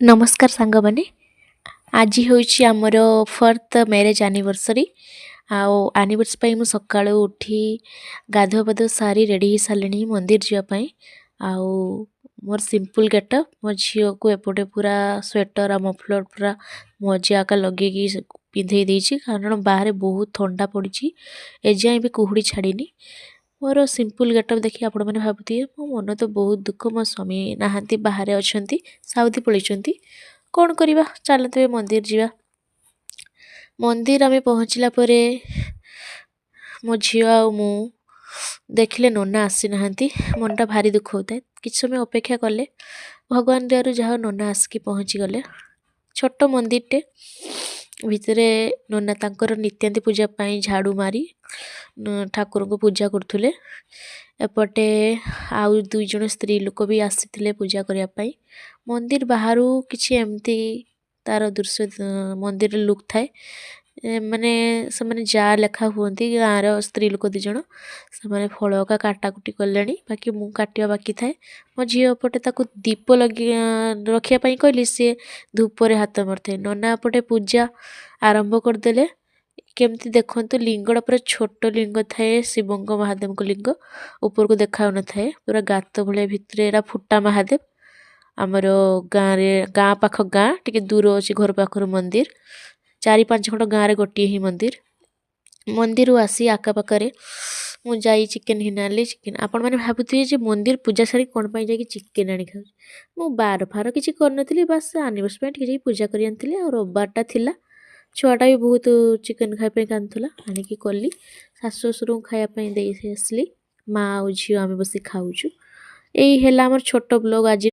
ନମସ୍କାର ସାଙ୍ଗମାନେ। ଆଜି ହେଉଛି ଆମର ଫୋର୍ଥ ମ୍ୟାରେଜ୍ ଆନିଭର୍ସରୀ। ଆଉ ଆନିଭର୍ସରୀ ପାଇଁ ମୁଁ ସକାଳୁ ଉଠି ଗାଧୁଆ ପାଧୁଆ ସାରି ରେଡ଼ି ହେଇସାରିଲିଣି ମନ୍ଦିର ଯିବା ପାଇଁ। ଆଉ ମୋର ସିମ୍ପଲ୍ ଗେଟଅପ୍। ମୋ ଝିଅକୁ ଏପଟେ ପୁରା ସ୍ୱେଟର୍ ଆଉ ମଫଲର୍ ପୁରା ମଜା ଆକା ଲଗେଇକି ପିନ୍ଧେଇ ଦେଇଛି, କାରଣ ବାହାରେ ବହୁତ ଥଣ୍ଡା ପଡ଼ିଛି, ଏଯାଏଁ ବି କୁହୁଡ଼ି ଛାଡ଼ିନି। ମୋର ସିମ୍ପଲ୍ ଗେଟଅପ୍ ଦେଖି ଆପଣମାନେ ଭାବୁଥିବେ, ମୋ ମନ ତ ବହୁତ ଦୁଃଖ। ମୋ ସ୍ୱାମୀ ନାହାନ୍ତି, ବାହାରେ ଅଛନ୍ତି, ସାଉଦି ପଳେଇଛନ୍ତି। କ'ଣ କରିବା, ଚାଲନ୍ତୁ ଏବେ ମନ୍ଦିର ଯିବା। ମନ୍ଦିର ଆମେ ପହଞ୍ଚିଲା ପରେ ମୋ ଝିଅ ଆଉ ମୁଁ ଦେଖିଲେ ନନା ଆସିନାହାନ୍ତି। ମନଟା ଭାରି ଦୁଃଖ ହେଉଥାଏ। କିଛି ସମୟ ଅପେକ୍ଷା କଲେ, ଭଗବାନ ଦୟାରୁ ଯାହା ନନା ଆସିକି ପହଞ୍ଚିଗଲେ। ଛୋଟ ମନ୍ଦିରଟେ ଭିତରେ ନନା ତାଙ୍କର ନିତ୍ୟାନ୍ତି ପୂଜା ପାଇଁ ଝାଡ଼ୁ ମାରି ଠାକୁରଙ୍କୁ ପୂଜା କରୁଥିଲେ। ଏପଟେ ଆଉ ଦୁଇ ଜଣ ସ୍ତ୍ରୀ ଲୋକ ବି ଆସିଥିଲେ ପୂଜା କରିବା ପାଇଁ। ମନ୍ଦିର ବାହାରୁ କିଛି ଏମିତି ତାର ଦୃଶ୍ୟ, ମନ୍ଦିର ଲୁକ୍ ଥାଏ। ମାନେ ସେମାନେ ଯା ଲେଖା ହୁଅନ୍ତି, ଗାଁର ସ୍ତ୍ରୀ ଲୋକ ଦୁଇ ଜଣ। ସେମାନେ ଫଳ ଏକା କାଟାକୁଟି କଲେଣି, ବାକି ମୁଁ କାଟିବା ବାକି ଥାଏ। ମୋ ଝିଅ ଏପଟେ ତାକୁ ଦୀପ ଲଗେଇ ରଖିବା ପାଇଁ କହିଲି, ସିଏ ଧୂପରେ ହାତ ମାରିଥାଏ। ନନା ଏପଟେ ପୂଜା ଆରମ୍ଭ କରିଦେଲେ। କେମିତି ଦେଖନ୍ତୁ, ଲିଙ୍ଗଟା ପୁରା ଛୋଟ ଲିଙ୍ଗ ଥାଏ, ଶିବଙ୍କ ମହାଦେବଙ୍କ ଲିଙ୍ଗ ଉପରକୁ ଦେଖାଯାଉନଥାଏ, ପୁରା ଗାତ ଭଳିଆ ଭିତରେ। ଏଇଟା ଫୁଟା ମହାଦେବ ଆମର ଗାଁରେ, ଗାଁ ପାଖ ଗାଁ, ଟିକେ ଦୂର ଅଛି ଘର ପାଖରୁ ମନ୍ଦିର। 4-5 ଖଣ୍ଡ ଗାଁରେ ଗୋଟିଏ ହିଁ ମନ୍ଦିର। ମନ୍ଦିରରୁ ଆସି ଆଖପାଖରେ ମୁଁ ଯାଇ ଚିକେନ୍ ଘିନି ଆଣିଲି। ଚିକେନ୍, ଆପଣମାନେ ଭାବୁଥିବେ ଯେ ମନ୍ଦିର ପୂଜା ସାରି କ'ଣ ପାଇଁ ଯାଇକି ଚିକେନ୍ ଆଣି ଖାଉଛି। ମୁଁ ବାର ଫାର କିଛି କରିନଥିଲି, ବାସ୍ ଆନିଭର୍ସରୀ ପାଇଁ ଟିକେ ଯାଇକି ପୂଜା କରି ଆଣିଥିଲି। ଆଉ ରବିବାରଟା ଥିଲା, ଛୁଆଟା ବି ବହୁତ ଚିକେନ୍ ଖାଇବା ପାଇଁ କାନ୍ଦୁଥିଲା, ଆଣିକି କଲି। ଶାଶୁ ଶ୍ୱଶୁରଙ୍କୁ ଖାଇବା ପାଇଁ ଦେଇ ଆସିଲି। ମା ଆଉ ଝିଅ ଆମେ ବସି ଖାଉଛୁ। ଏଇ ହେଲା ଆମର ଛୋଟ ବ୍ଲଗ୍ ଆଜି।